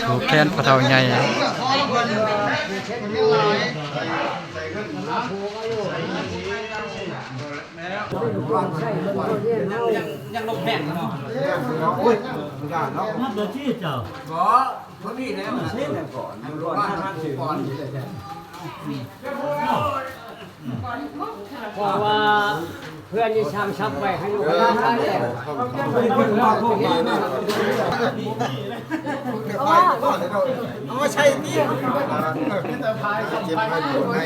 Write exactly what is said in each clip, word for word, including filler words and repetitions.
ผูกแขนพ่อเฒ่าใหญ่ ยังลงแม่นเนาะ นับเดือนที่เจ้า บ่พอดีแล้วนะ เส้นก่อน รู้ว่าก่อน เพราะว่าเพื่อนนี่สร้างทรัพย์ไว้ให้ลูกหลานได้แล้ว เอามาใช้ที่ เจ็บให้ปวดให้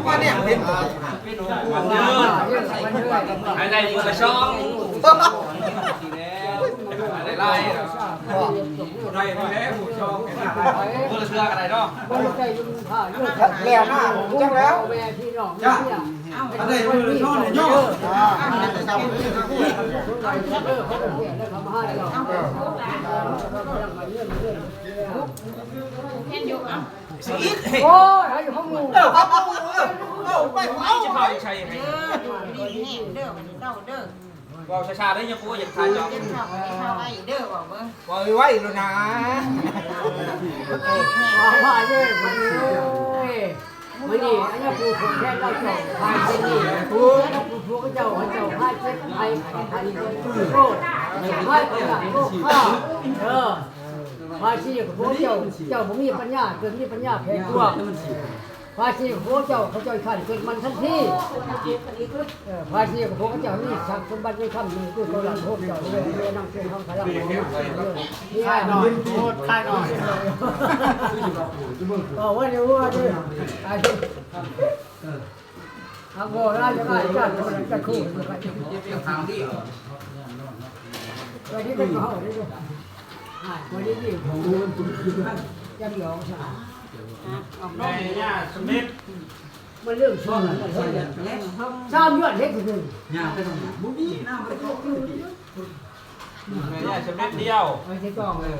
มาเนี่ยเห็น หายใจมือละช่องหายใจไล่หายใจไล่แล้วหมูช่องมือละเทือกอะไรเนาะ แล้วหน้าจังแล้ว แม่พี่น้องเนี่ย อะไรมือละช่องเนี่ยย่อ โอ้ยอยู่ห้องหมู่ เออครับผมเออเออไปเอา จะพาไปใช้ยังไง เด้ออยู่ดีมีแห้งเด้อวันนี้เด้อเด้อ ว่าช้าๆได้ยังพูดยังทายจอ เก็บข้าวเก็บข้าวไว้เด้อบอกเบิ่ง ปล่อยไว้แล้วนะ ขอพาด้วยมันเลยมันนี่อันนี้ผู้คนแค่เราเจ้าพาเช่นนี้ผู้ผู้เจ้าเจ้าพาเจ็บไข้ไข้โรคพาเจ็บโรคข้าเออพาชีพระเจ้าเจ้าผมมีปัญญาเกิดมีปัญญาแผ่ตัว ภาษีของพระเจ้าเขาเจ้าขันเกิดมันทันทีเออภาษีของพระเจ้ามีทรัพย์สมบัติในคำหนึ่งคือเขาหลังพวกเจ้าเลยเรียนนั่งเชิญห้องพระเจ้า ค่ายหน่อยโทษค่ายหน่อย ก็ว่าเดี๋ยวว่าเดี๋ยวอายุเอาบอกได้จะได้จัดคนจะคู่วันนี้เป็นเขาเลยอ่าวันนี้นี่จำลองสนาม แม่ย่าสมิธ มันเรื่องชอบสามยอดเล็กหนึ่ง แม่ย่าสมิธเดียว ไอ้ที่ต้องเลย